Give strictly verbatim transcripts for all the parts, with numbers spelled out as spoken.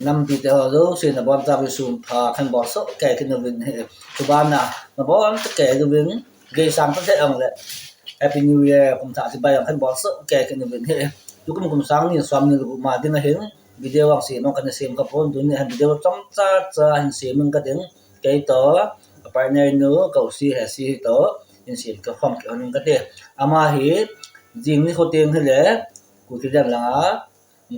Nampi te ho jouse nabonchauvin sun pha kahin bolsoh kei kit nauvin ahi. Chubana nabonchauvin geisang pha se ang le Happy New Year, kum thah chibai ang kahin bolsoh kei kit nauvin ahi. Tukum kum sang ni som ni le gup ma ding ahin video ang sem ang kana sem kha pon, tuni hin video chomcha cha hin sem ing kating. Kei toh a partner nu Kausi Hesi toh hin sem kha khom kit hon ing kate. Ama hi jing nikho teng hile Kuki Lian langa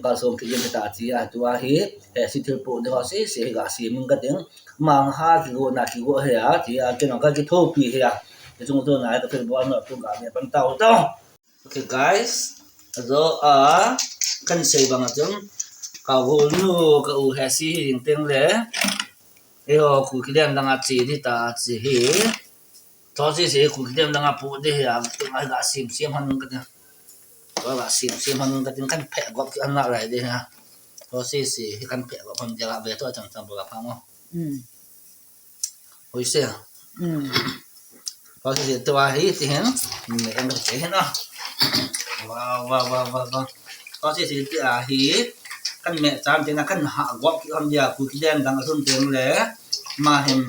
kalsong kit ding hita tia, tua hi Hesi thilpoh ding ho sese hi ga sem ing kating. Mangha kigo na kigo hi a tia, kei jong ka kithopi hi a. Hichung chun a hi ka thilbol na tu ga me pan tau tau. Okay guys, ajo a kan sei bang a chun ka u nu ka u Hesi hi jing teng le eiho Kuki Lian langa che ding ta che hi. Tho sese Kuki Lian langa poh ding hi a, tu ga sem sem hon ing kating. Tho ga sem sem hon ing kating, kan phe gop kit hon nalai ding hi a. Tho sese hi kan phe gop hon dia ga ve to chang chang bo ga pha mo. Hoise. Tho sese tua hi ti hin. Me ang te hin a. Wow, wow, wow, wow, wow. Tho sese tia hi kan me chan tina kan ha gop kit hon dia Kuki Lian lang a sun teng le. Ma hin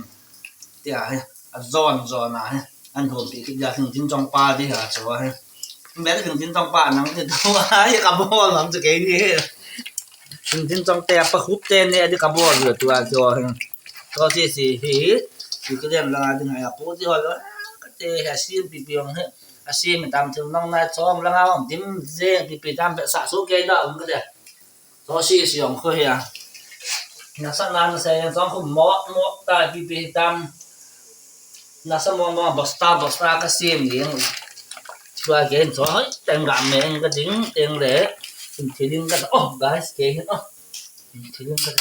tia hi a jon jon a hi an hom pi kit dia, thingting chong pa ding hi a chu hi. Me thingting chong pa nang ti tu a hi ka bol lam chu kei ni hi. Thingting chong te pa khup te ne a di ka bol ju tua chu hi. Tho sese hi Kuki Lian langa ding hi a poh ding ho lo. Kate hi a sem pipi ang hi. A sem tam thil nang nai chom langa ang dim jeng pipi tam pe sa su kei da ang kate. Tho sese jong khu hi a. Nasa na nasa jong khu mo mo ta pipi tam. Nasa mo mo bosta bosta ka sem ding. Tua kei hin tho hoi teng ga me ing kating teng le. Hin thil ing ka, oh guys, kei hin, oh. Hin thil ing ka.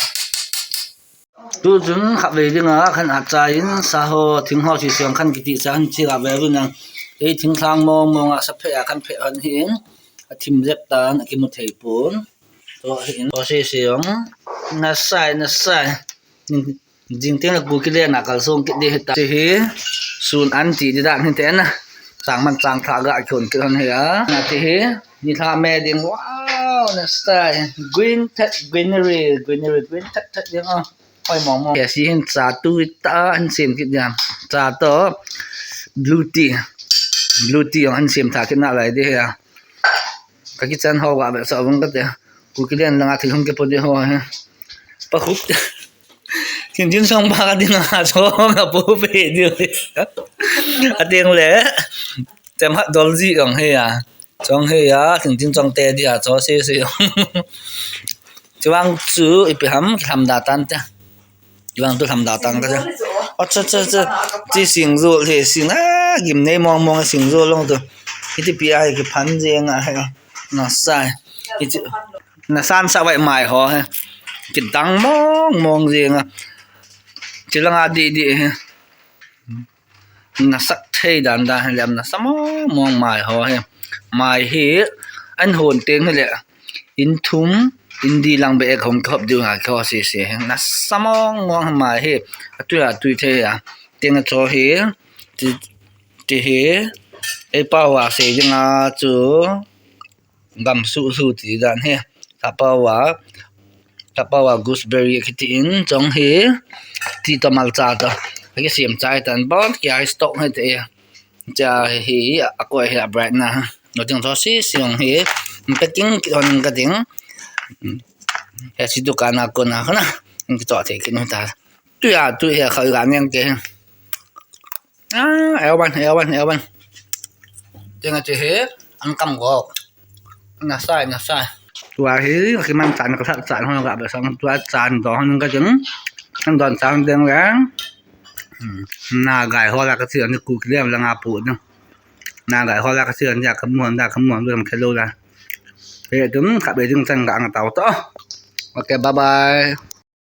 Tu chun khatvei dinga kan at chai in, sa ho, thing ho sese jong kan kiti sa hin che ga ve vin ang. Ei thinglhang mong mong a sa phe a kan phe hon hin. A thim jep tan, a kimu thei pon. Tho hin, tho sese jong. Nasai, nasai. Jing teng le Kuki Lian a kalsong kit ding hita. Che hi sun an ti di dan hi te na. Chang man chang thah ga khon kit hon hi a. Na che hi nilhah me ding, wow, nasai. Green tat, greenery, greenery, green tat tat ding a. Hoi mong mong. Hesi hin cha tui ta hin sem kit dia. Cha toh blue tea. Blue tea jong hin sem tha kit nalai ding hi a. Ka kichan ho ga ve sa vang kate. Kuki Lian langa thil hung kipoh ding ho hi. Pa khup. Thingting chong pa ka ding a chong a poh pe ding. A teng le. Tem hat dol ji jong hi a. Chong hi a, thingting chong te ding a, tho sese jong. Chuvang chu ipi ham, lhamda tan te. Chuvang tu lhamda tan ka te. Acha, cha, cha. Chi singjo le sing a, gimnei mong mong singjo long tu. Hiti pi a hi kiphan jeng a hi. Nasai. Hichu. Nasan sa vai mai ho hi. Kidang mong mong jeng a. Chi langa di di hi. Nasat thei dan dan hi lem, nasa mong mong mai ho hi. Mai hi an hon teng hi le. In thum, in di lang be ek hong khop diu nga kho sese hi. Nasa mong mong mai hi. A tui a tui thei a. Teng a cho hi. Ti, ti hi. Ei pao a sei ding a chu. Gam su su ti dan hi. Tapawa, tapawa gooseberry kiti in chong hi. Ti to malcha to. Kisem chai tan bon kia stock hi te. Cha hi a koi hi a bright na. No ting tho sese jong hi. Packing kit hon kating. Hesi dukan a kona kona. Kito thei kit nu ta. Tui a tui hi a kha ga neng ke. Ah, L one, L one, L one. Teng a che hi, an kam go. Nasai, nasai. Tua hi, kiman chan ka sat chan hon ga be sang tua chan do hon ka jing. An don chan deng le. Hmm, na gai ho la ka chi ni Kuki Lian langa pu ni. Na gai ho la ka chi ni ka muan da ka muan dam khelo la. Pe tum ka be ding chan ga ang tau to. Okay, bye bye.